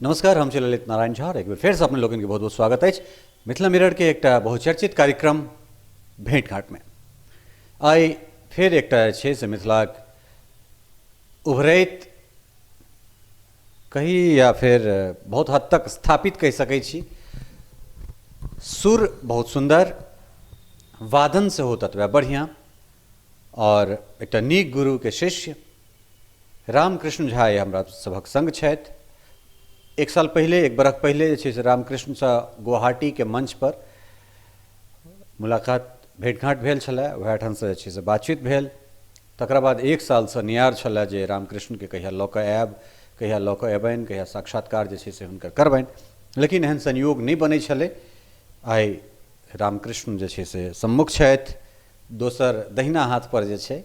नमस्कार, हम छी ललित नारायण झा और एक बेर फेरसँ अपने लोकनिके बहुत बहुत स्वागत अछि मिथिला मिररके एकटा बहुचर्चित कार्यक्रम भेंट घाटमे। आइ फेर एकटा जे छै से मिथिलाक उभरैत कही या फेर बहुत हद तक स्थापित कहि सकै छी, सुर बहुत सुन्दर, वादन सेहो ततबे बढ़िआँ और एकटा नीक गुरुके शिष्य रामकृष्ण झा आइ हमरा सभक सङ्ग छथि। एक साल पहिले, एक बरख पहिले जे छै से रामकृष्णसँ गुवाहाटीके मंचपर मुलाकात भेँटघाँट भेल छलए, वएह ठामसँ जे छै से बातचीत भेल। तकरा बाद एक सालसँ नियार छलए जे रामकृष्णके कहिया लऽ कऽ आयब, कहिया लऽ कऽ अयबनि, कहिया साक्षात्कार जे छै से हुनकर करबनि, लेकिन एहन संयोग नहि बनै छलै। आइ रामकृष्ण जे छै से सम्मुख छथि, दोसर दहिना हाथपर जे छै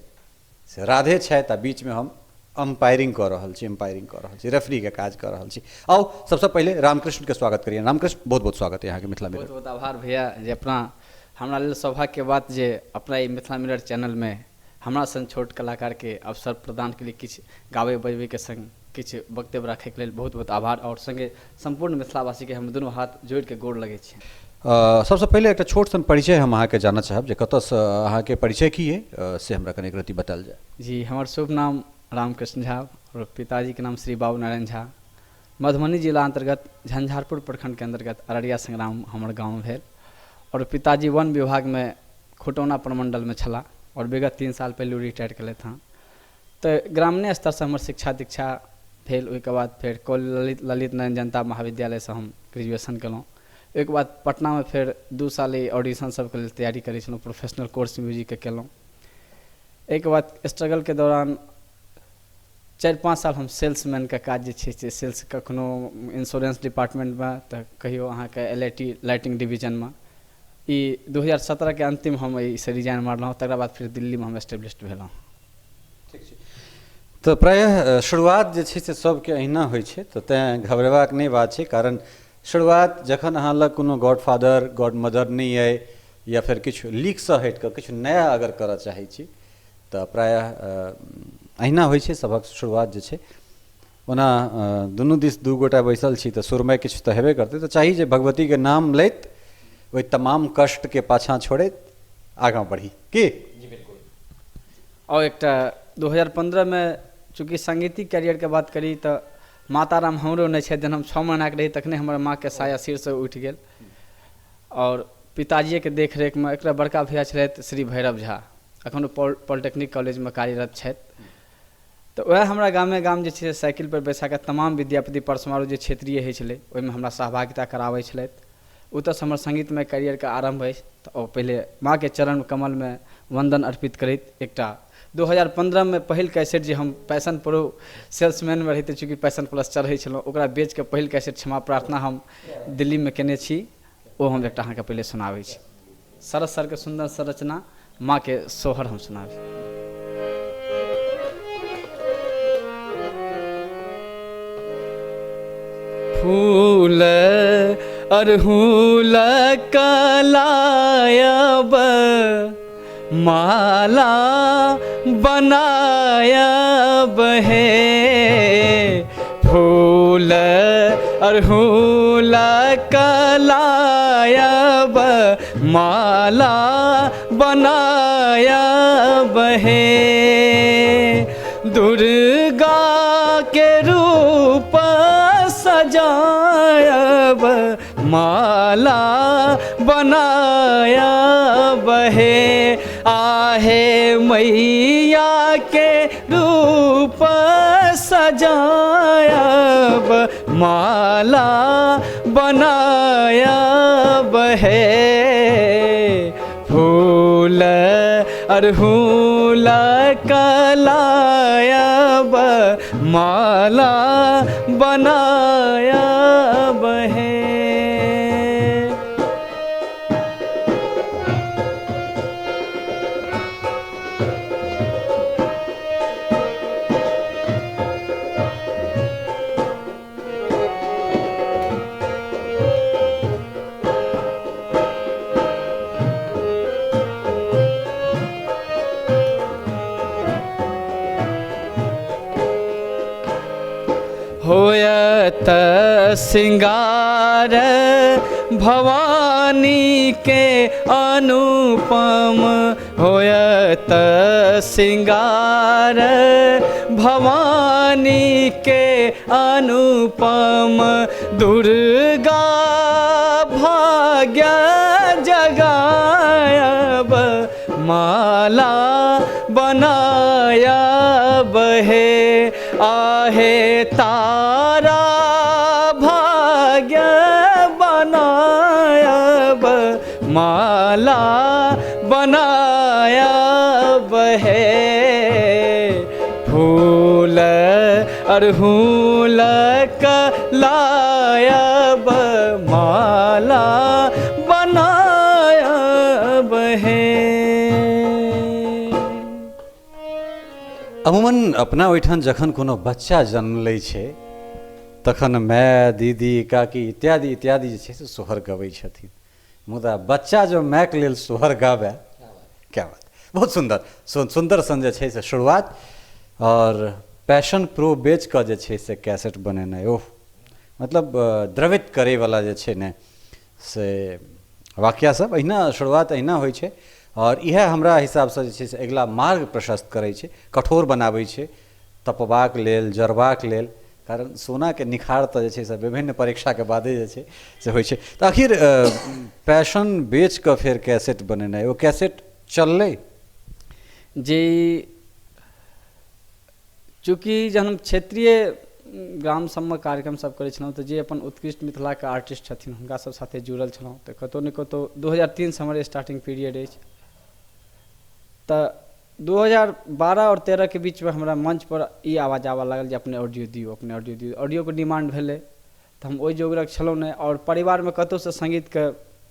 से राधे छथि आ बीचमे हम अम्पायरिंग कऽ रहल छी, अम्पायरिंग कऽ रहल छी, रेफरीके काज कऽ रहल छी। आउ सबसँ पहिले रामकृष्णके स्वागत करियनि। रामकृष्ण, बहुत बहुत स्वागत है अहाँके मिथिला मिरर। बहुत बहुत आभार भैया जे अपना हमरा लेल सौभाग्यके बात जे अपना ई मिथिला मिरर चैनलमे हमरा सन छोट कलाकारके अवसर प्रदान केलियै किछु गाबै बजबैके संग किछु वक्तव्य राखैके लेल बहुत बहुत आभार आओर संगे सम्पूर्ण मिथिलावासीके हम दुनू हाथ जोड़िके गोर लगै छी। सबसँ पहिले एकटा छोट सन परिचय हम अहाँके जानऽ चाहब जे कतऽसँ अहाँके परिचय की अइ से हमरा कने एक रत्ती बतायल जाय। जी, हमर शुभ नाम रामकृष्ण झा आओर पिताजीके नाम श्री बाबू नारायण झा, मधुबनी जिला अन्तर्गत झंझारपुर प्रखण्डके अन्तर्गत अररिया संग्राम हमर गाँव भेल आओर पिताजी वन विभागमे खुटौना प्रमण्डलमे छलाह आओर विगत 3 साल पहिले ओ रिटायर केलथि हँ। तऽ ग्रामीणे स्तरसँ हमर शिक्षा दीक्षा भेल। ओहिके बाद फेर ललित नारायण जनता महाविद्यालयसँ हम ग्रेजुएशन केलहुँ। ओहिके बाद पटनामे फेर 2 साल ई ऑडिशन सबके लेल तैयारी करै छलहुँ, प्रोफेशनल कोर्स म्यूजिकके केलहुँ। एहिके बाद स्ट्रगलके दौरान 4-5 साल हम सेल्समैनके काज जे छै से सेल्स कखनो इंश्योरेंस डिपार्टमेंटमे तऽ कहियो अहाँके LIT लाइटिंग डिवीजनमे। ई 2017के अन्तिम हम एहिसँ रिजाइन मारलहुँ, तकरा बाद फेर दिल्लीमे हम एस्टेब्लिश भेलहुँ। ठीक छै, तऽ प्रायः शुरुआत जे छै से सबके अहिना होइ छै, तऽ तैँ घबरेबाक नहि बात छै, कारण शुरुआत जखन अहाँ लग कोनो गॉड फादर गॉड मदर नहि अइ या फेर किछु लीकसँ हटि कऽ किछु नया अगर करऽ चाहै छी तऽ प्रायः अहिना होइ छै सभक शुरुआत जे छै। ओना दुनू दिस 2 गोटा बैसल छी तऽ सुरमय किछु तऽ हेबे करतै, तऽ चाही जे भगवतीके नाम लैत ओहि तमाम कष्टके पाछाँ छोड़ैत आगाँ बढ़ी की। जी बिल्कुल। आओर एकटा 2015मे चूँकि सांगीतिक कैरियरके बात करी तऽ माताराम हमरो नहि छथि। जहन हम 6 महीनाके रही तखने हमर माँके साया सिरसँ उठि गेल आओर पिताजिएके देखरेखमे एकटा बड़का भैया छलथि श्री भैरव झा, एखन ओ पॉलिटेक्निक कॉलेजमे कार्यरत छथि। तऽ वएह हमरा गामे गाम जे छै साइकिलपर बैसाकऽ तमाम विद्यापति पर्व समारोह जे क्षेत्रीय होइ छलै ओहिमे हमरा सहभागिता कराबै छलथि। ओतऽसँ हमर सङ्गीतमे कैरियरके आरम्भ अछि। तऽ ओ पहिले माँके चरण कमलमे वन्दन अर्पित करैत एकटा 2015मे पहिल कैसेट जे हम पैशन प्रो सेल्समैनमे रही तऽ चूँकि पैशन प्लस चढ़ै छलहुँ ओकरा बेचिकऽ पहिल कैसेट क्षमा प्रार्थना हम दिल्लीमे केने छी, ओ हम एकटा अहाँके पहिले सुनाबै छी। शरद सरके सुन्दर संरचना माँके सोहर हम सुनाबै छी। फूल अरहुल कलायब माला बनायब हे, फूल अरहुल कलायब माला बनायब हे, दुर्गा के रूप सजायब माला बनायब हे, आहे मैया के रूप सजायब माला बनायब हे, फूल अरहुल कलायब माला बनायब हे। होयत सिंगार भवानी के अनुपम, होयत सिंगार भवानी के अनुपम, दुर्गा भाग्य जगायब माला बनायब हे, आहे तारा भाग्य बनायब माला बनायब हे, फूल अरहुल लायब माला बनायब हे। अमूमन अपना ओहिठाम जखन कोनो बच्चा जन्म लै छै तखन माय, दीदी, काकी इत्यादि इत्यादि जे छै से सोहर गबै छथिन, मुदा बच्चा जो मायके लेल सोहर गाबै, क्या बात, बहुत सुन्दर सुन्दर सन जे छै से शुरुआत। और पैशन प्रो बेच कऽ जे छै से कैसेट बनेनाइ, ओह मतलब द्रवित करैवला जे छै ने से वाक्या सब अहिना शुरुआत अहिना होइ छै। और इएह हमरा हिसाबसँ जे छै से अगिला मार्ग प्रशस्त करै छै, कठोर बनाबै छै तपबाक लेल, जरबाक लेल, कारण सोनाके निखार तऽ जे छै से विभिन्न परीक्षाके बादे जे छै से होइ छै। तऽ आखिर पैशन बेच कऽ फेर कैसेट बनेनाइ, ओ कैसेट चललै जी। चूँकि जहन हम क्षेत्रीय ग्राम सबमे कार्यक्रम सब करै छलहुँ तऽ जे अपन उत्कृष्ट मिथिलाके आर्टिस्ट छथिन हुनका सब साथे जुड़ल छलहुँ, तऽ कतहु ने कतहु 2003 हमर स्टार्टिंग पीरियड अछि, तऽ 2012 आओर 13 के बीचमे हमरा मंच पर ई आवाज आबऽ लागल जे अपने ऑडियो दियौ, अपने ऑडियो दियौ। ऑडियोके डिमांड भेलै तऽ हम ओहि जोगरक छलहुँ नहि, आओर परिवारमे कतहुसँ सङ्गीतके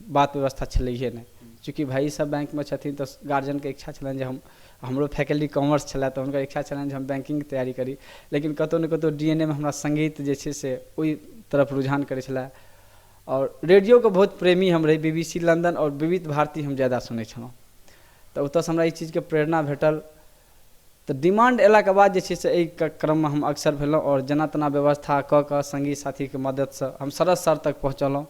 बात व्यवस्था छलैहे नहि। चूँकि भाइ सब बैंकमे छथिन तऽ गार्जियनके इच्छा छलनि जे हम, हमरो फैकल्टी कॉमर्स छलै तऽ हुनकर इच्छा छलनि जे हम बैंकिंगके तैयारी करी, लेकिन कतहु ने कतहु DNA मे हमरा सङ्गीत जे छै से ओहि तरफ रुझान करै छलै। और रेडियोके बहुत प्रेमी हम रही, BBC London और विविध भारती हम ज्यादा सुनै छलहुँ, तऽ ओतऽसँ हमरा ई चीजके प्रेरणा भेटल। तऽ डिमांड अयलाके बाद जे छै से एहि क्रममे हम अक्सर भेलहुँ और जेना तेना व्यवस्था कऽ कऽ सङ्गी साथीके मदतिसँ हम सरस सर तक पहुँचलहुँ।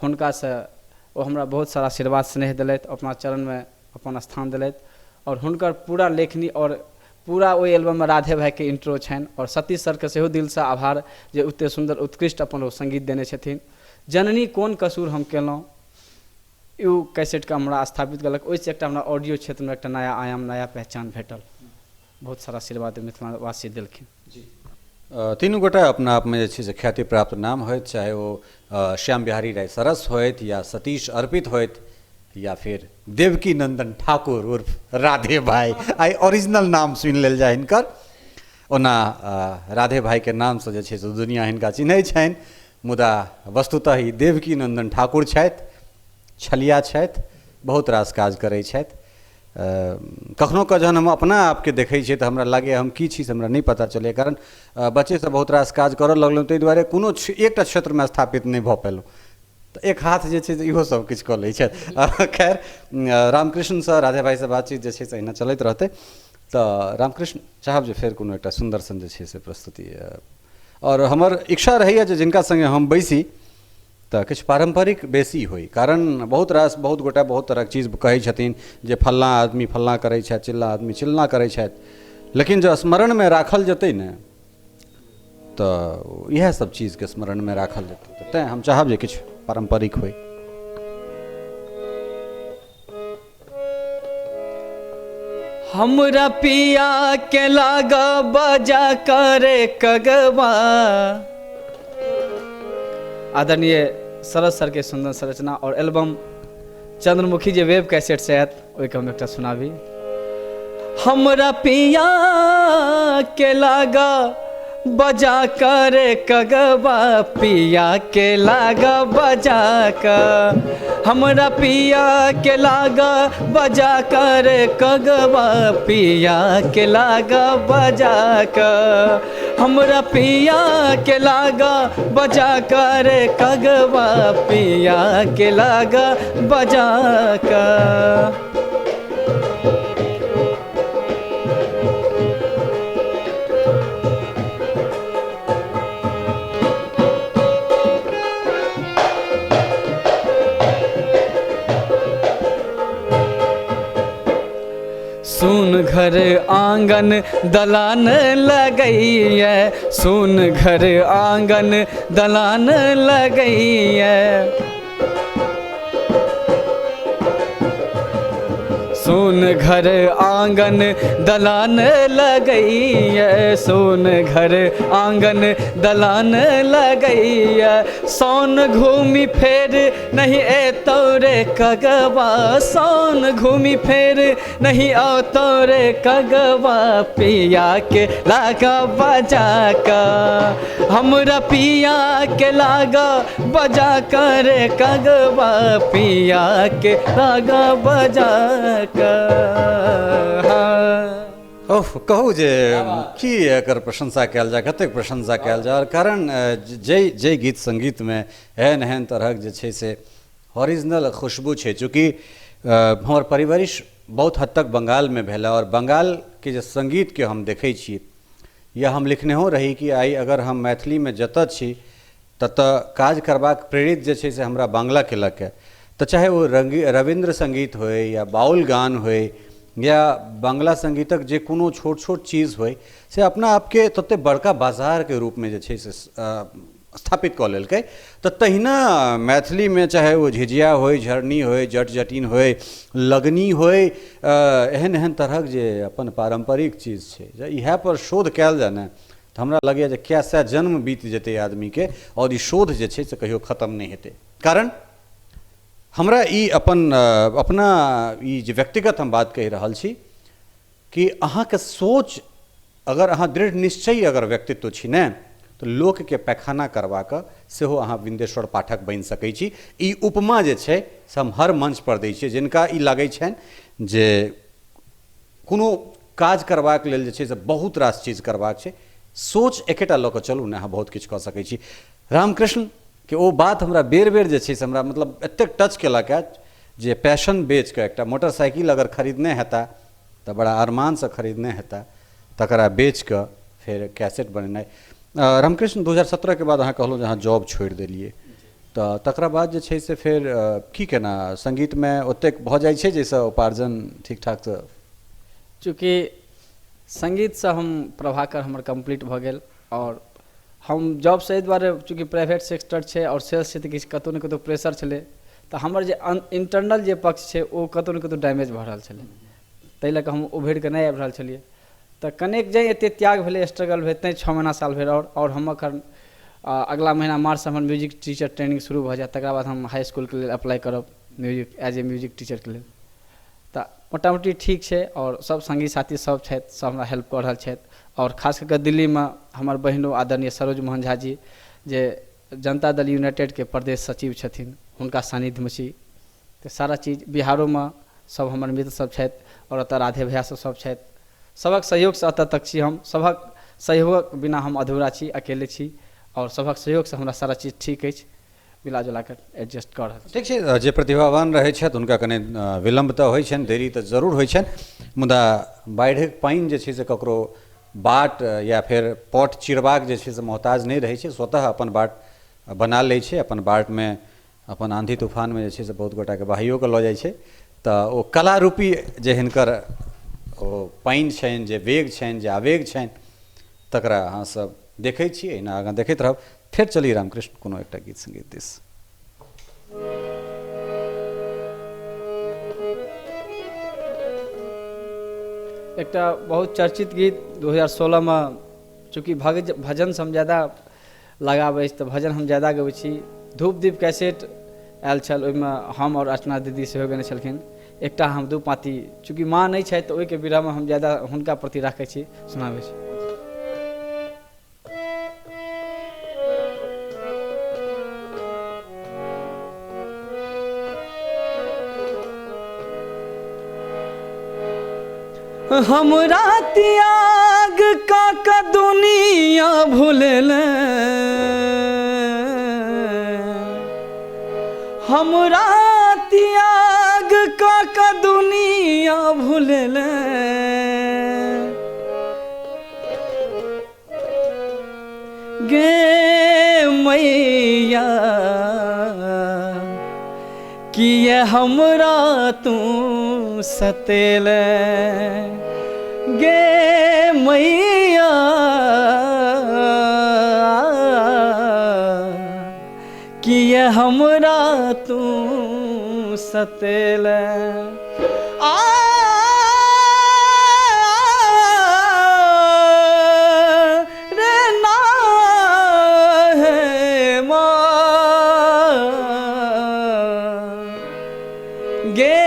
हुनकासँ ओ हमरा बहुत सारा आशीर्वाद स्नेह देलथि, अपना चरणमे अपन स्थान देलथि और हुनकर पूरा लेखनी और पूरा ओहि एल्बममे राधे भाइके इंट्रो छनि। और सतीश सरके सेहो दिलसँ आभार जे ओतेक सुन्दर उत्कृष्ट अपन ओ सङ्गीत देने छथिन। जननी कोन कसूर हम केलहुँ, ओ कैसेटके हमरा स्थापित केलक, ओहिसँ एकटा हमरा ऑडियो क्षेत्रमे एकटा नया आयाम, नया पहचान भेटल। बहुत सारा आशीर्वाद मिथिलावासी देलखिन। जी, तीनू गोटा अपना आपमे जे छै से ख्याति प्राप्त नाम होइत, चाहे ओ श्याम बिहारी राय सरस होइत या सतीश अर्पित होइत या फिर देवकी नंदन ठाकुर उर्फ राधे भाई। आइ ओरिजिनल नाम सुनि लेल जाय हिनकर। ओना राधे भाईके नामसँ जे छै से दुनिया हिनका चिन्है छनि, मुदा वस्तुतः ई देवकी नंदन ठाकुर छथि, छलिया छथि, बहुत रास काज करै छथि। कखनो कऽ जहन हम अपना आपके देखै छियै तऽ हमरा लागैए हम की छी से हमरा नहि पता चलैए, कारण बच्चेसँ बहुत रास काज करऽ लगलहुँ, ताहि दुआरे कोनो एकटा क्षेत्रमे स्थापित नहि भऽ पेलहुँ, तऽ एक हाथ जे छै से इहो सब किछु कऽ लै छथि। खैर, रामकृष्णसँ राधे भाइसँ बातचीत जे छै से अहिना चलैत रहतै। तऽ रामकृष्ण चाहब जे फेर कोनो एकटा सुन्दर सन जे छै से प्रस्तुति, और हमर इच्छा रहैए जे जिनका सङ्गे हम बैसी तऽ किछु पारम्परिक बेसी होइ, कारण बहुत रास बहुत गोटा बहुत तरहक चीज कहै छथिन जे फल्लाँ आदमी फल्लाँ करै छथि, चिल्लाँ आदमी चिल्लाँ करै छथि, लेकिन जँ स्मरणमे राखल जेतै ने तऽ इएह सब चीजके स्मरणमे राखल जेतै, तऽ तैँ हम चाहब जे किछु पारम्परिक होइ। हमरा पिया के लागा बजा करे कगवा। आदरणीय सरस सर के सुंदर संरचना और एल्बम चंद्रमुखी जे वेब कैसेट से आयत ओहिके हम एकटा सुनाबी। हमरा पिया के लागा बजा कर कगवा, पिया के लागा बजा कर, हमरा पिया के लागा बजा कर कगवा, पिया के लागा बजा कर, हमरा पिया के लागा बजा कर कगवा, पिया के लागा बजा कर। घर आंगन दलान लगैया, सुन घर आंगन दलान लगैया, सुन घर आंगन दलान लगैया, सुन घर आंगन दलान लगैया। सोन घूमी फेर नहीं ए तोरे कगवा, सोन घूमी फेर नहीं आओ तोरे कगवा, पिया के लागा बजा का, हमरा पिया के लागा बजा करे कगवा, पिया के लागा बजा का। ओह, कहू जे की एकर प्रशंसा कयल जाय, कतेक प्रशंसा कयल जाय। और कारण जे जे गीत संगीतमे एहन एहन तरहक जे छै से ओरिजिनल खुशबू छै। चूँकि हमर परिवरिश बहुत हद तक बंगालमे भेल और बंगालके जे संगीतके हम देखै छी या हम लिखनेहो रही कि आइ अगर हम मैथिलीमे जतऽ छी ततऽ काज करबाक प्रेरित जे छै से हमरा बांग्ला केलक। तऽ चाहे ओ रविन्द्र संगीत होय या बाउल गान होय या बांग्ला संगीतक जे कोनो छोट छोट चीज होय, से अपना आपके तते बड़का बाजारके रूपमे जे छै से स्थापित कऽ लेलकै। तऽ तहिना मैथिलीमे चाहे ओ झिझिया होय, झरनी होय, जट जटिन होय, लगनी होय, एहन एहन तरहक जे अपन पारम्परिक चीज छै, जे इएह पर शोध कयल जाय ने तऽ हमरा लगैए जे कए सए जन्म बीत जेतै आदमीके और ई शोध जे छै से कहियो खत्म नहि हेतै। कारण हमरा ई अपन अपना ई जे व्यक्तिगत हम बात कहि रहल छी कि अहाँके सोच अगर अहाँ दृढ़ निश्चयी अगर व्यक्तित्व छी ने तऽ लोकके पैखाना करबाक सेहो अहाँ विन्देश्वर पाठक बनि सकै छी। ई उपमा जे छै से हम हर मंच पर दै छियै। जिनका ई लागै छनि जे कोनो काज करबाक लेल जे छै से बहुत रास चीज करबाक छै, सोच एकेटा लऽ कऽ चलू ने, अहाँ बहुत किछु कऽ सकै छी। रामकृष्ण के ओ बात हमरा बेर बेर जे छै से हमरा मतलब एतेक टच केलक है जे पैशन बेच कऽ एकटा मोटरसाइकिल अगर खरीदने हेता तऽ बड़ा अरमानसँ खरीदने हेता, तकरा बेच कऽ फेर कैसेट बनेनाइ। रामकृष्ण 2017 के बाद अहाँ कहलहुँ जे अहाँ जॉब छोड़ि देलियै, तऽ तकरा बाद जे छै से फेर की केना संगीतमे ओतेक भऽ जाइ छै जाहिसँ उपार्जन ठीक ठाकसँ? चूँकि संगीतसँ हम प्रभाकर हमर कम्प्लीट भऽ गेल और हम जॉबसँ एहि दुआरे चूँकि प्राइवेट सेक्टर छै और सेल्स छै तऽ किछु कतहु ने कतहु प्रेशर छलै, तऽ हमर जे इंटरनल जे पक्ष छै ओ कतहु ने कतहु डैमेज भऽ रहल छलै, ताहि लऽ कऽ हम उभरि कऽ नहि आबि रहल छलियै। तऽ कनेक जे एतेक त्याग भेलै, स्ट्रगल भेलै, तैँ 6 महीना साल भेल। और हम एखन अगला महीना मार्चसँ हमर म्यूजिक टीचर ट्रेनिंग शुरू भऽ जायत, तकरा बाद हम हाई स्कूलके लेल अप्लाई करब म्यूजिक एज ए म्यूजिक टीचरके लेल। तऽ मोटामोटी ठीक छै और सब संगी साथी सब छथि, सब हमरा हेल्प कऽ रहल छथि। और खास कऽ कऽ दिल्लीमे हमर बहिनो आदरणीय सरोज मोहन झा जी जे जनता दल यूनाइटेडके प्रदेश सचिव छथिन, हुनका सान्निध्यमे छी। तऽ सारा चीज बिहारोमे सब हमर मित्र सब छथि और एतऽ राधे भैया सब छथि, सबक सहयोगसँ एतऽ तक छी हम। सबक सहयोगक बिना हम अधूरा छी, अकेले छी और सबक सहयोगसँ हमरा सारा चीज ठीक अछि, मिला जुला कऽ एडजस्ट कऽ रहल छी। ठीक छै, जे प्रतिभावान रहै छथि हुनका कने विलम्ब तऽ होइ छनि, देरी तऽ जरूर होइ छनि, मुदा बाढ़िक पानि जे छै से ककरो बाट या फेर पट चिरबाक जे छै से मोहताज नहि रहै छै, स्वतः अपन बाट बना लै छै। अपन बाटमे अपन आंधी तूफानमे जे छै से बहुत गोटाके बहाइयो कऽ लऽ जाइ छै। तऽ ओ कलारूपी जे हिनकर ओ पानि छनि, जे वेग छनि, जे आवेग छनि, तकरा अहाँ सब देखै छी, एहिना आगाँ देखैत रहब। फेर चली रामकृष्ण कोनो एकटा गीत संगीत दिस। एकटा बहुत चर्चित गीत 2016 में, चूँकि भजन से हम ज़्यादा लगाव अछि तऽ भजन हम ज़्यादा गबै छी। धूप दीप कैसेट आयल छल, ओहिमे हम और अर्चना दीदी सेहो गने छलखिन। एकटा हम दू पाँति, चूँकि माँ नहि छथि तऽ ओहिके विरहमे हम ज़्यादा हुनका प्रति राखै छी, सुनाबै छी। हमरा त्याग का दुनिया भूलल, हमरा त्याग का दुनिया भूलल, गे मैया किए हमरा तू सतेल, गे मैया किया हमरा तू सतेले आ रे ना है माँ गे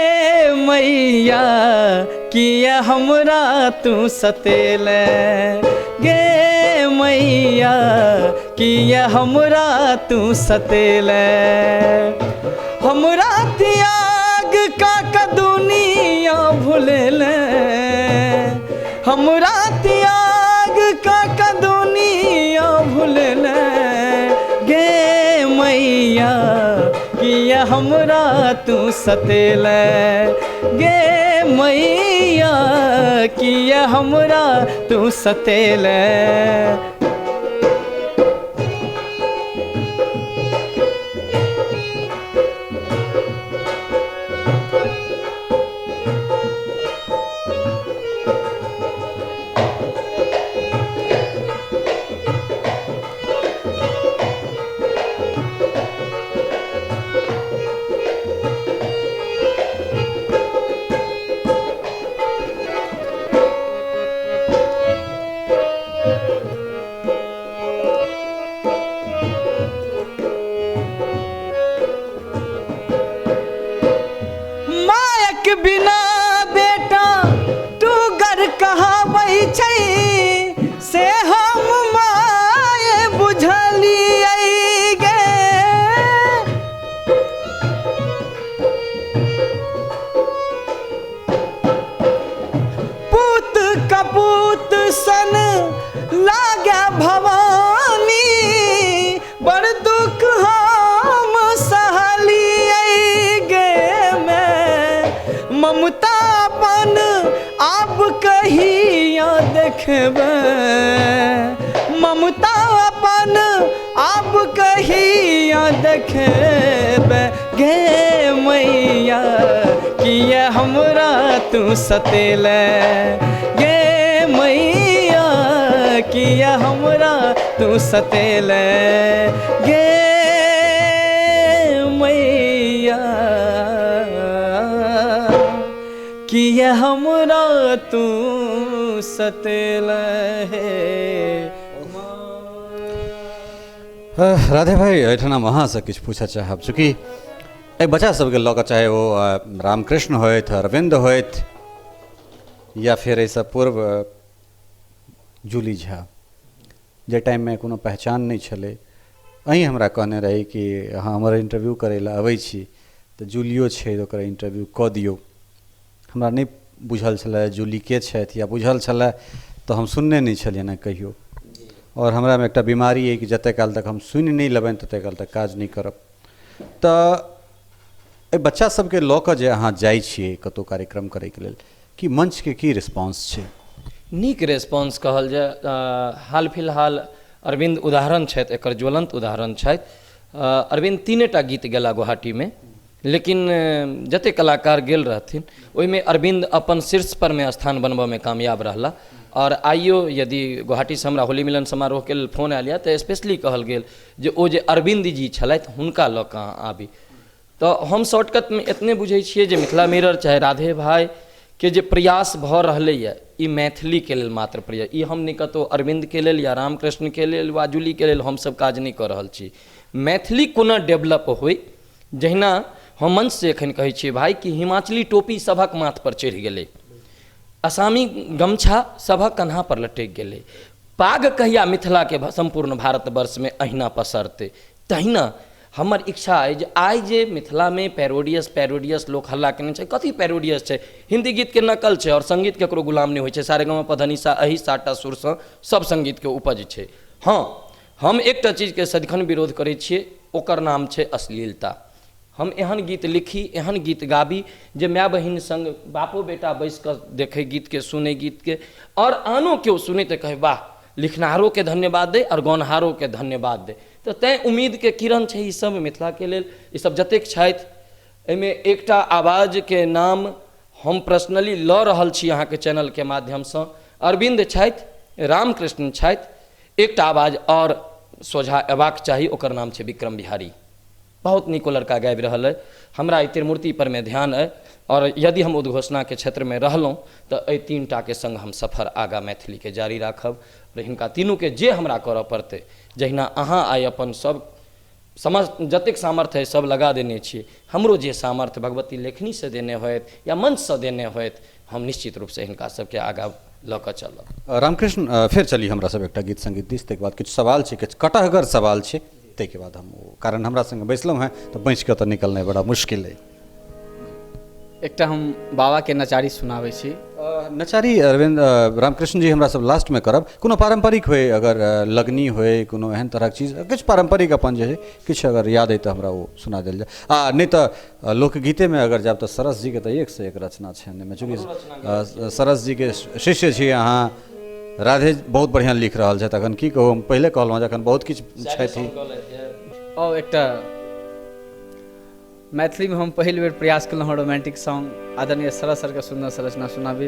मैया किया हमरा तू सतेले गे मैया किया हमरा तू सतेले हमरा त्याग का दुनिया भूलेले हमरा त्याग का दुनिया भूलेले गे मैया किया हमरा तू सतेले गे मैया किया हमरा तू सतेले। बिना बेटा तू गर कहाबै छै से हम माय बुझलियै गे पूत कपूत सन लागे भवानी बड़ दुख हम सहलियै गे ममता अपन आब कहिया देखबै ममता अपन आब कहिया देखबै गे मैया किया हमरा तू सतेले गे मैया किया हमरा तू सतेले गे मैया किया हमरा तू सतेले हे। राधे भाई एहिठाम हम अहाँसँ किछु पूछऽ चाहब, चूँकि एहि बच्चा सबके लऽ कऽ चाहे ओ रामकृष्ण होथि, अरविन्द होथि या फेर एहिसँ पूर्व जूली झा, जे टाइममे कोनो पहचान नहि छलै, अहीं हमरा कहने रही कि अहाँ हमर इंटरव्यू करै लए अबै छी तऽ जूलियो छै ओकर इंटरव्यू कऽ दियौ। हमरा नहि बुझल छलै जूली के छथि, या बुझल छलै तऽ हम सुनने नहि छलियनि हेँ कहियो। आओर हमरामे एकटा बीमारी अइ कि जतेक काल तक हम सुनि नहि लेबनि ततेक काल तक काज नहि करब। तऽ एहि बच्चा सबके लऽ कऽ जे अहाँ जाइ छियै कतहु कार्यक्रम करैके लेल, कि मंचके की रिस्पॉन्स छै? नीक रिस्पॉन्स कहल जाय। हाल फिलहाल अरविन्द उदाहरण छथि, एकर ज्वलंत उदाहरण छथि। अरविन्द 3 गीत गेला गुवाहाटीमे, लेकिन जतेक कलाकार गेल रहथिन ओहिमे अरविन्द अपन शीर्ष परमे स्थान बनबऽमे कामयाब रहला। और आइयो यदि गुवाहाटीसँ हमरा होली मिलन समारोहके लेल फोन आयल यऽ तऽ स्पेशली कहल गेल जे ओ जे अरविन्द जी छलथि हुनका लऽ कऽ अहाँ आबी। तऽ हम शॉर्टकटमे एतने बुझै छियै जे मिथिला मिरर चाहे राधे भाई के जे प्रयास भऽ रहलैए ई मैथिलीके लेल मात्र प्रयास, ई हम नहि कतहु अरविन्दके लेल या रामकृष्णके लेल वा जूलीके लेल हमसब काज नहि कऽ रहल छी। मैथिली कोना डेवलप होइ, जहिना हम मंचसँ एखन कहै छियै भाई कि हिमाचली टोपी सभक माथपर चढ़ि गेलै, असामी गमछा सभक कन्हा पर लटकि गेलै, पाग कहिया मिथिलाके सम्पूर्ण भारतवर्षमे अहिना पसरतै, तहिना हमर इच्छा अइ जे आइ जे मिथिलामे पैरोडियस पैरोडियस लोक हल्ला केने छै, कथी पैरोडियस छै? हिन्दी गीतके नकल छै और संगीत केकरो गुलाम नहि होइ छै। सारेगामा पधनिसा एही 7टा सुरसँ सब संगीतके उपज छै। हँ, हम एकटा चीजके सदिखन विरोध करै छियै, ओकर नाम छै अश्लीलता। हम एहन गीत लिखी, एहन गीत गाबी जे माय बहिन संग बापो बेटा बैस कऽ देखै गीतके, सुनै गीतके, और आनो केओ सुनै तऽ कहै वाह, लिखनहारोके धन्यवाद दे और गौनहारोके धन्यवाद दे। तऽ तैँ उम्मीदके किरण छै ईसब मिथिलाके लेल। ईसब जतेक छथि एहिमे एकटा आवाजके नाम हम पर्सनली लऽ रहल छी अहाँके चैनलके माध्यमसँ। अरविन्द छथि, रामकृष्ण छथि, एकटा आवाज आओर सोझा अयबाक चाही, ओकर नाम छै विक्रम बिहारी। बहुत नीक ओ लड़का गाबि रहल अइ। हमरा एहि त्रिमूर्ति परमे ध्यान अइ आओर यदि हम उद्घोषणाके क्षेत्रमे रहलहुँ तऽ एहि 3 टाके संग हम सफर आगाँ मैथिलीके जारी राखब। आओर हिनका तीनूके जे हमरा करऽ पड़तै, जहिना अहाँ आइ अपन सब समझ जतेक सामर्थ्य है सब लगा देने छियै, हमरो जे सामर्थ्य भगवती लेखनीसँ देने होयत या मंचसँ देने होयत, हम निश्चित रूपसँ हिनका सबके आगाँ लऽ कऽ चलब। रामकृष्ण, फेर चली हमरा सब एकटा गीत संगीत दिस, ताहिके बाद किछु सवाल छै, किछु कटहगर सवाल छै, ताहिके बाद हम ओ, कारण हमरा संगे बैसलहुँ हेँ तऽ बचि कऽ तऽ निकलनाइ बड़ा मुश्किल अइ। एकटा हम बाबाके नचारी सुनाबै छी। नचारी अरविंद रामकृष्ण जी हमरा सब लास्टमे करब। कोनो पारम्परिक होइ, अगर लगनी होइ, कोनो एहन तरहक चीज, किछु पारम्परिक अपन जे है किछु अगर याद अइ तऽ हमरा ओ सुना देल जाय। आ नहि तऽ लोकगीतेमे अगर जायब तऽ सरस जीके तऽ 1 से 1 रचना छनि एहिमे। चूँकि सरस जीके शिष्य छी अहाँ, राधे बहुत बढ़िआँ लिख रहल छथि, अखन की कहू, हम पहिले कहलहुँ जे अखन बहुत किछु छथि। आओर एकटा मैथिलीमे हम पहिल बेर प्रयास केलहुँ हँ रोमांटिक सॉन्ग, आदरणीय सरस सरके सुन्दर संरचना सुनाबी।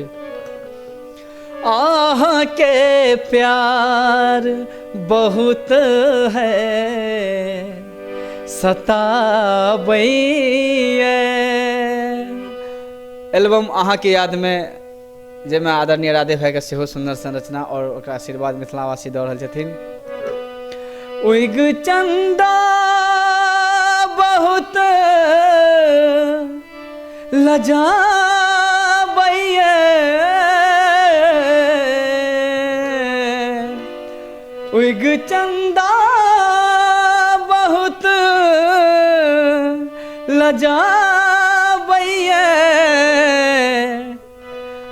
अहाँके प्यार बहुत है सताबैये। एल्बम अहाँके यादमे, जाहिमे आदरणीय राधे भाइके सेहो सुन्दर संरचना आओर ओकरा आशीर्वाद मिथिलावासी दऽ रहल छथिन। उग चंदा बहुत लजाबैये, उग चंदा बहुत लजाबैये,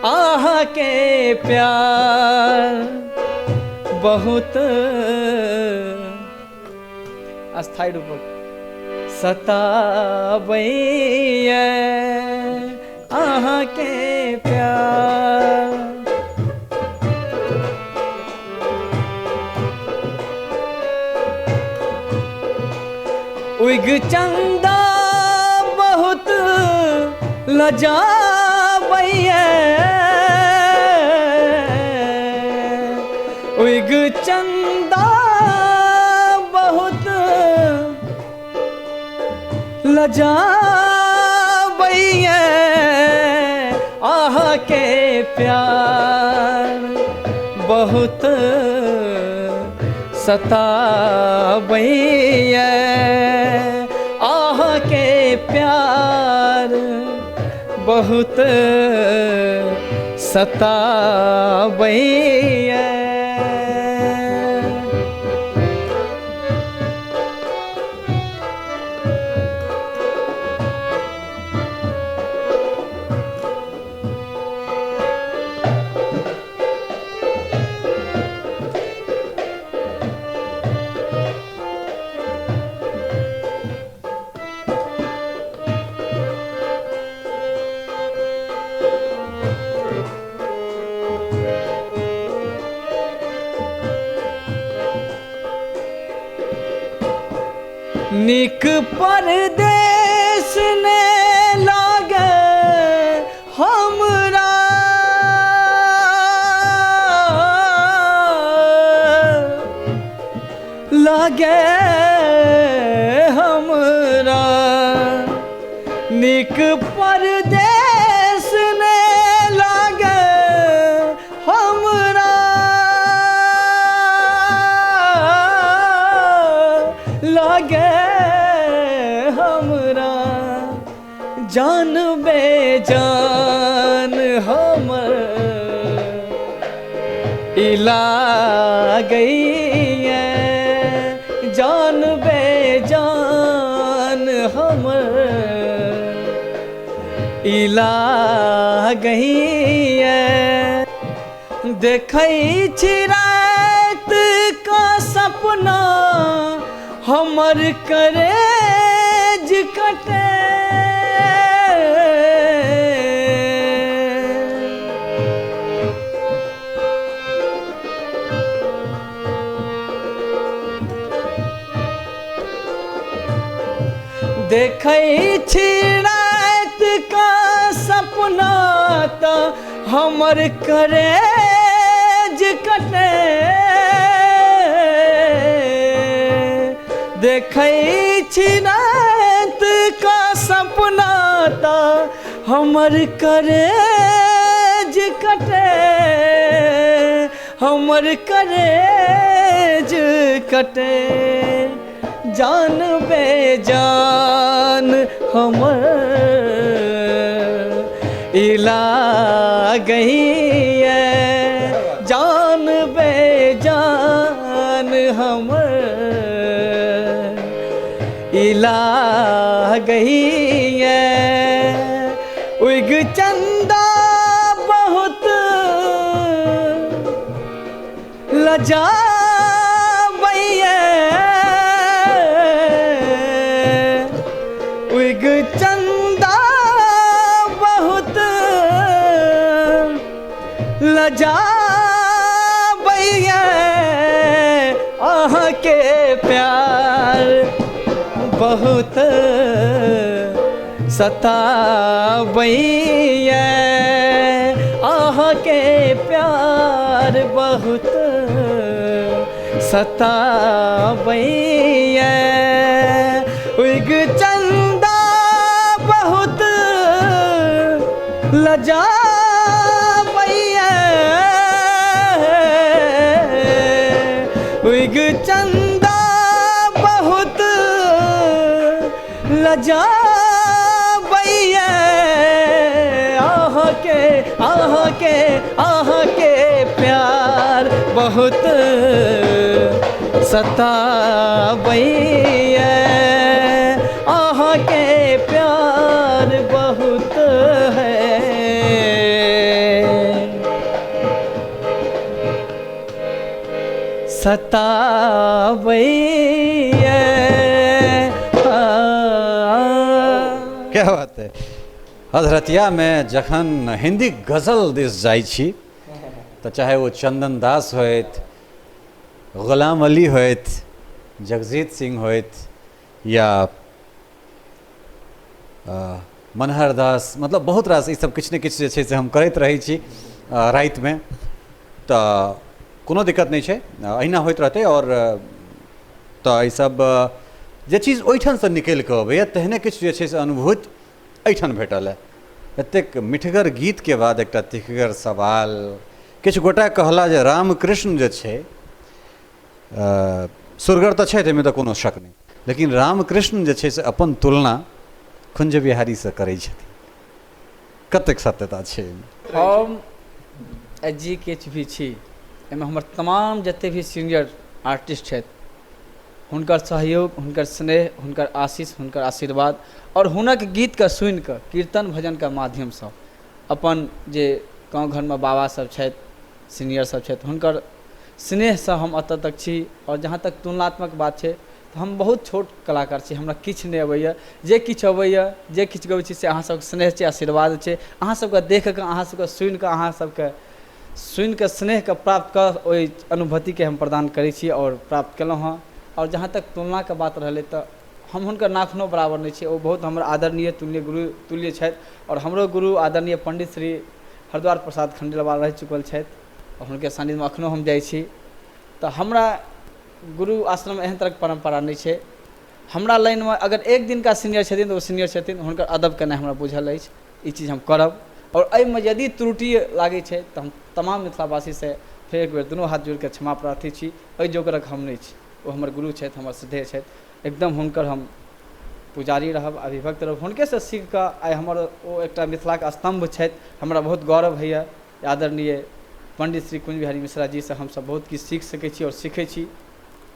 अहाँके प्यार बहुत अस्थायी रूपक सताबैये, अहाँके प्यार। उग चंदा बहुत लजाबैये, उग चंदा बहुत लजाबैये, अहाँके प्यार बहुत सताबैये, अहाँके प्यार बहुत सताबैये। निक परदेश ने लागे हमरा, लागे हमरा, निक परदेश ने लागे हमरा, लागे हमरा, जान बेजान हमर इला गई, जान बेजान हमर इला गई। देखै छी रात का सपना हमर करेज कटे, देखै छी रात का सपना त हमर करेज कटे, देखै छी रात का सपना त हमर करेज कटे, हमर करेज कटे। जान बेजान हमर इला गई है, जान बेजान हमर इला गई है। उग चंदा बहुत लजा उग चंदा बहुत लजा अहाँ के प्यार बहुत सताबैया, अहाँ के प्यार बहुत सताबैया। उग चंदा बहुत लजाबैया, उग चंदा बहुत लजाबैया, अहाँ के अहाँ के अहाँ के प्यार बहुत सताबैया, अहाँ के प्यार बहुत है सताबैया। क्या बात है। अधरतिया में जखन हिंदी गजल this जाइ छी तो चाहे वो चंदन दास होइत, गुलाम अली होइत, जगजीत सिंह होइत या मनहर दास, मतलब बहुत रास ई सब किछु ने किछु जे छै से हम करैत रहै छी रातिमे, तऽ कोनो दिक्कत नहि छै, अहिना होइत रहतै। और तऽ ई सब जे चीज ओहिठामसँ निकलि कऽ अबैए तेहने किछु जे छै से अनुभूति एहिठाम भेटल है। एतेक मिठगर गीतके बाद एकटा तिखगर सवाल। किछु गोटा कहला जे रामकृष्ण जे छै सुरगर तऽ छथि, एहिमे तऽ कोनो शक नहि, लेकिन रामकृष्ण जे छै से अपन तुलना कुंज बिहारीसँ करै छथिन, कतेक सत्यता छै एहिमे? हम जी किछु भी छी, एहिमे हमर तमाम जते भी सीनियर आर्टिस्ट छथि हुनकर सहयोग, हुनकर स्नेह, हुनकर आशीष, हुनकर आशीर्वाद और हुनक गीतके सुनिकऽ कीर्तन भजनके माध्यमसँ अपन जे गाँव घरमे बाबा सब छथि, सीनियर सब छथि, हुनकर स्नेहसँ हम एतऽ तक छी। और जहाँ तक तुलनात्मक बात छै तऽ हम बहुत छोट कलाकार छी, हमरा किछु नहि अबैए, जे किछु अबैए जे किछु गबै छी से अहाँ सबके स्नेह छै, आशीर्वाद छै। अहाँ सबके देखिकऽ, अहाँ सबके सुनिकऽ, अहाँ सबके सुनिकऽ स्नेहके प्राप्त कऽ ओहि अनुभूतिके हम प्रदान करै छी और प्राप्त केलहुँ हँ। और जहाँ तक तुलनाके बात रहलै तऽ हम हुनकर नाखनो बराबर नहि छी, ओ बहुत हमर आदरणीय तुल्य गुरु तुल्य छथि और हमरो गुरु आदरणीय पंडित श्री हरिद्वार प्रसाद खंडेलवाल रहि चुकल छथि और हुनके सान्निध्यमे अखनो हम जाइ छी। तऽ हमरा गुरु आश्रम एहन तरहके परम्परा नहि छै। हमरा लाइनमे अगर एक दिनका सीनियर छथिन तऽ ओ सीनियर छथिन, हुनकर अदब केनाइ हमरा बुझल अछि, ई चीज हम करब। और एहिमे यदि त्रुटि लागै छै तऽ हम तमाम मिथिलावासीसँ फेर एक बेर दुनू हाथ जोड़िके क्षमा प्रार्थी छी, एहि जोगरक हम नहि छी, ओ हमर गुरु छथि, हमर श्रद्धेय छथि, एकदम हुनकर हम पुजारी रहब, अभिभक्त रहब। हुनकेसँ सीखिकऽ आइ हमर ओ एकटा मिथिलाके स्तम्भ छथि, हमरा बहुत गौरव होइए आदरणीय पंडित श्री कुंज बिहारी मिश्रा जीसँ हमसब बहुत किछु सीख सकै छी और सीखै छी।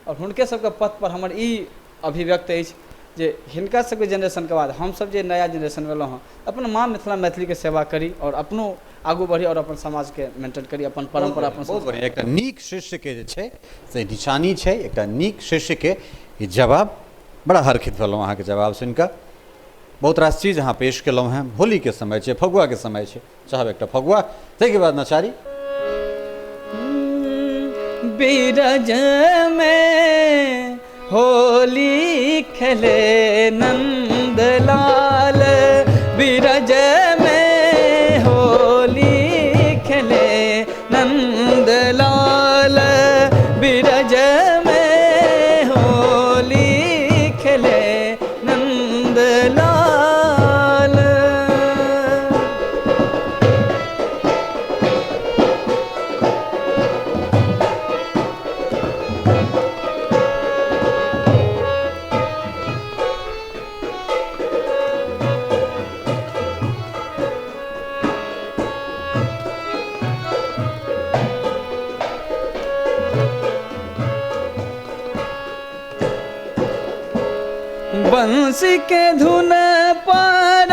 और हुनके सबके पथ पर हमर ई अभिव्यक्त अछि जे हिनका सबके जेनरेशनके बाद हमसब जे नया जेनरेशन भेलहुँ हँ अपन माँ मिथिला मैथिलीके सेवा करी और अपनो आगू बढ़ी और अपन समाजके मेंटेन करी, अपन परम्परा, अपन बहुत बढ़िआँ। एकटा नीक शिष्यके जे छै से निशानी छै, एकटा नीक शिष्यके ई जवाब। बड़ा हर्षित भेलहुँ अहाँके जवाब सुनिकऽ। बहुत रास चीज अहाँ पेश केलहुँ हेँ। होलीके समय छै, फगुआके समय छै, चाहब एकटा फगुआ, ताहिके बाद नचारी। बिरज में होली खेले नंदलाल, बिरज में बंसी के धुन पर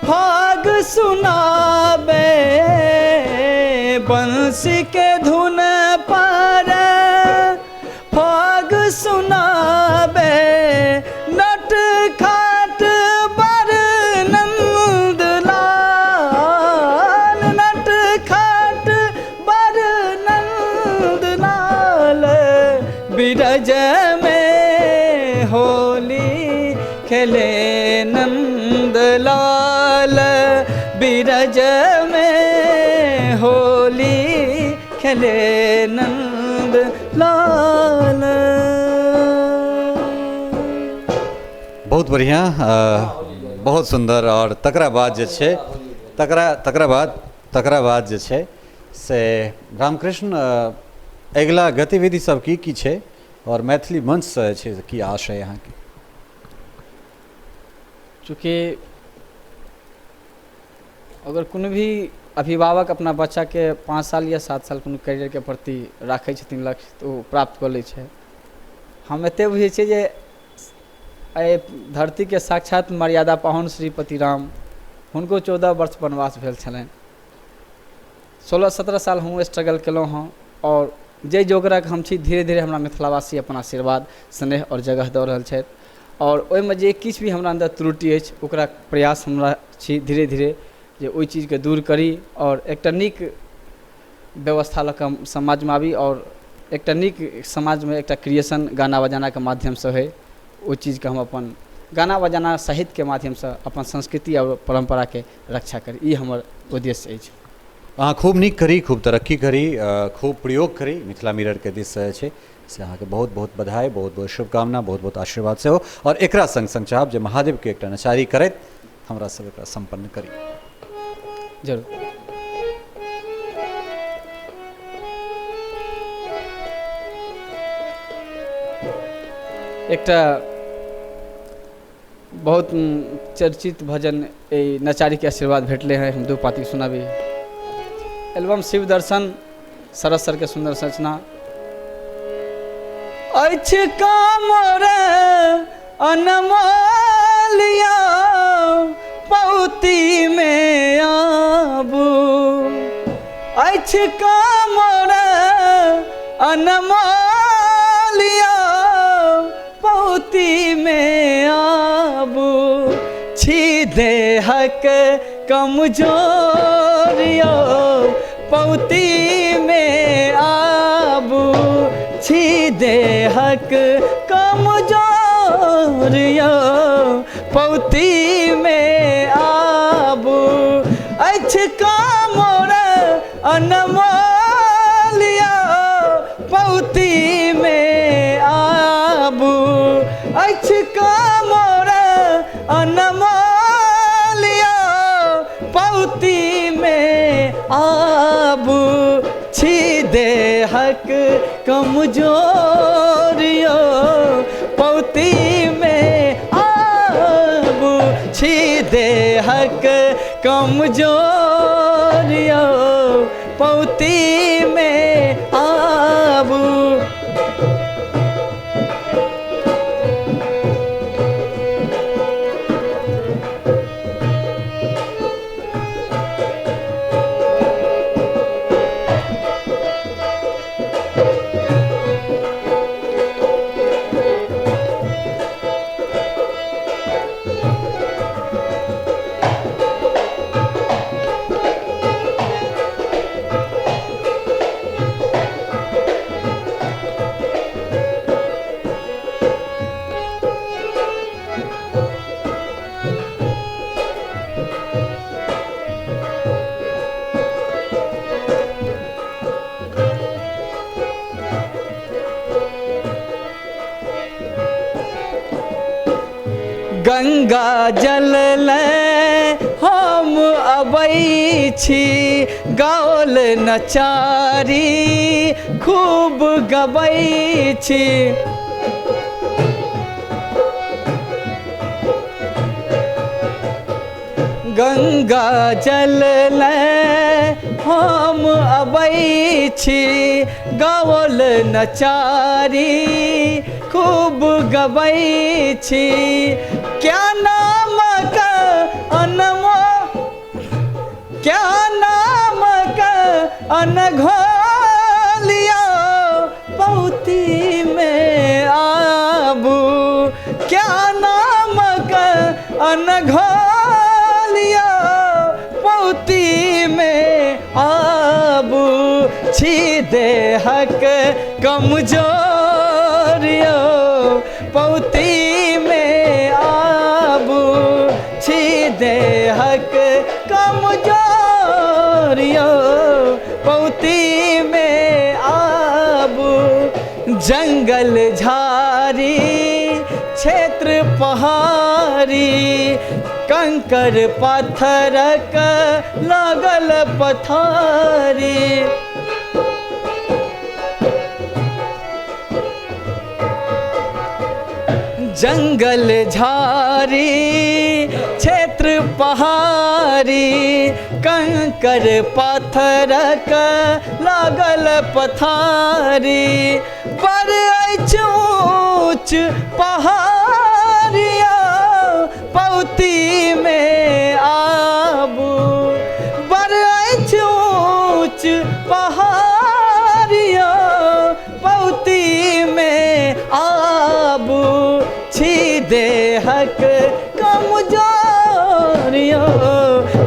फाग सुनाबे, बंसी के धुन पर फाग सुनाबे, नट खाट बर नंद लाल, नट खाट बर नंद लाल, बिरज में होली खेले नंद लाल, बिरज में होली खेले नंद लाल। बहुत बढ़िया, बहुत सुंदर। और तकरा बाद जे छै, तकरा तकरा बाद तकरा बाद जे छै से रामकृष्ण, अगिला गतिविधि सब की की छै और मैथिली मंचसँ जे छै से की आशय अहाँके? चूँकि अगर कोनो भी अभिभावक अपना बच्चाके 5 साल या 7 साल कोनो करियरके प्रति राखै छथिन लक्ष्य, तऽ ओ प्राप्त कऽ लै छै। हम एते बुझै छियै जे एहि धरतीके साक्षात मर्यादा पाहुन श्रीपति राम, हुनको 14 वर्ष वनवास भेल छलनि। 16-17 साल हमहूँ स्ट्रगल केलहुँ हँ और जाहि जोगरक हम छी, धीरे धीरे हमरा मिथिलावासी अपन आशीर्वाद, स्नेह और जगह दऽ रहल छथि और ओहिमे जे किछु भी हमरा अन्दर त्रुटि अछि ओकरा प्रयास हमरा छी धीरे धीरे जे ओहि चीजके दूर करी और एकटा नीक व्यवस्था लऽ कऽ हम समाजमे आबी और एकटा नीक समाजमे एकटा क्रिएशन गाना बजानाके माध्यमसँ होइ। ओहि चीजके हम अपन गाना बजाना साहित्यके माध्यमसँ अपन संस्कृति और परम्पराके रक्षा करी, ई हमर उद्देश्य अछि। अहाँ खूब नीक करी, खूब तरक्की करी, खूब प्रयोग करी। मिथिला मिररके दिससँ जे छै से अहाँके बहुत बहुत बधाई, बहुत बहुत शुभकामना, बहुत बहुत आशीर्वाद सेहो। और एकरा संग संग चाहब जे महादेवके एकटा नचारी करैत हमरा सब एकरा सम्पन्न करी। जरूर। एकटा बहुत चर्चित भजन एहि नचारीके आशीर्वाद भेटलै हँ, हम 2 पाँति सुनाबी। एल्बम शिव दर्शन, शरद सर के सुंदर रचना। अछि कामर अनमोलिया पौती में आबू, अछि कामर अनमोलिया पौती में आबू, छी देहक कमजोरियो पौती में आबू, छी देहक कमजोरियो पौती में आबू, अछि कामर अनमोलिया पौती में आबू, अछि कामर अनमोलिया पौती में आबू, छी देहक कमजोरियो पौती में आबू, छी देहक कमजोरियो पौती में आबू। गंगा जल ले हम अबै छी, गाओल नचारी खूब गबै छी। गंगा जल ले हम अबै छी गाओल नचारी खूब गबै छी। क्या नामक अनमो क्या नामक अनघोलिया पौती में आबू, क्या नामक अनघोलिया पौती में आबू। छी देहक कमजोरियो पौती में आबू, छी देहक कमजोरियो पौती में आबू। जंगल झाड़ी क्षेत्र पहाड़ी कंकर पत्थरक लागल पथारी। जंगल झाड़ी क्षेत्र पहाड़ी कंकर पत्थरक लागल पथारी। पर अछि ऊँच पहाड़िया पौती में आबू, बड़ अछि ऊँच पहाड़िया पौती में आबू। छी देहक कमजोरियो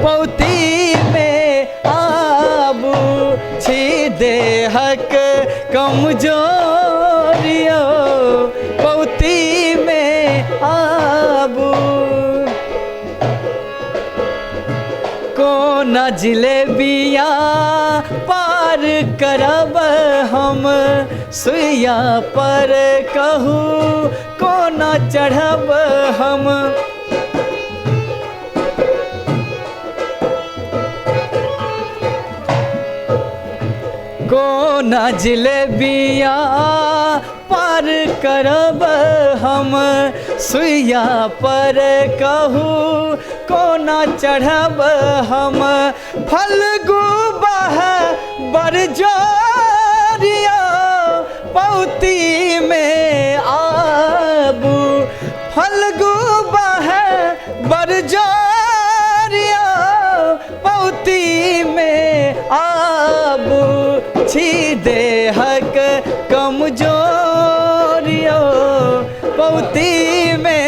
पौती में आबू, छी देहक कमजोरियो पौती में आबू। कोना जिलेबिया पार करब हम सुइया पर कहू कोना चढ़ब हम। कोना जिलेबिया पार करब हम सुइया पर कहू कोना चढ़ब हम। फल्गु बह बरजोरिया पौती में आबू, फल्गु बह बरजोरिया पौती में आबू। छी देहक कमजोरियो पौती में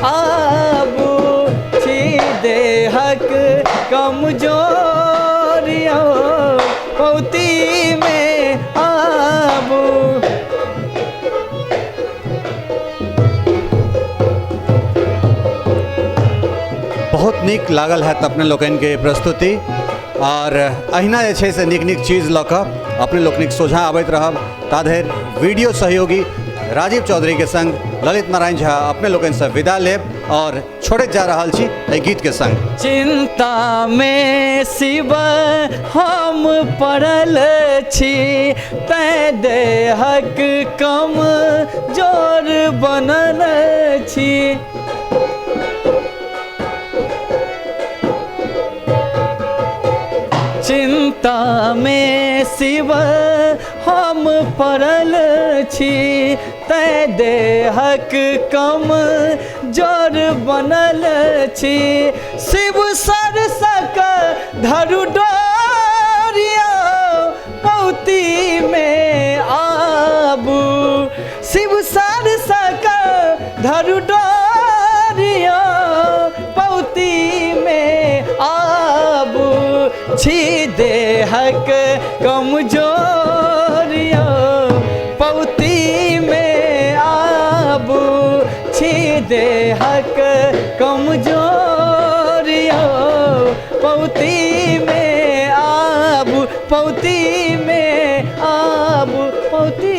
आबू, छी देहक कमजोरियो पौती में आबू। बहुत नीक लागल हैत अपने लोकनिके प्रस्तुति और अहिना जे छै से नीक नीक चीज लऽ कऽ अपने लोकनिक सोझाँ आबैत रहब। ता धरि वीडियो सहयोगी राजीव चौधरी के संग ललित नारायण झा अपने लोकनिसँ विदा लेब और छोड़ैत जा रहल छी एहि गीत के संग। चिंता में शिव हम पड़ल छी तैं देहक कम जोर बनल छी। चिंता में शिव हम पड़ल छी तैं देहक कम जोर बनल छी। शिव सरसक धरु डोरिया पौती में आबू, शिव सरसक धरु डोरिया पौती में आबू। छी देहक कमजोरिया पौती में आबू, छी देहक कमजोरिया पौती में आबू, पौती में आबू, पौती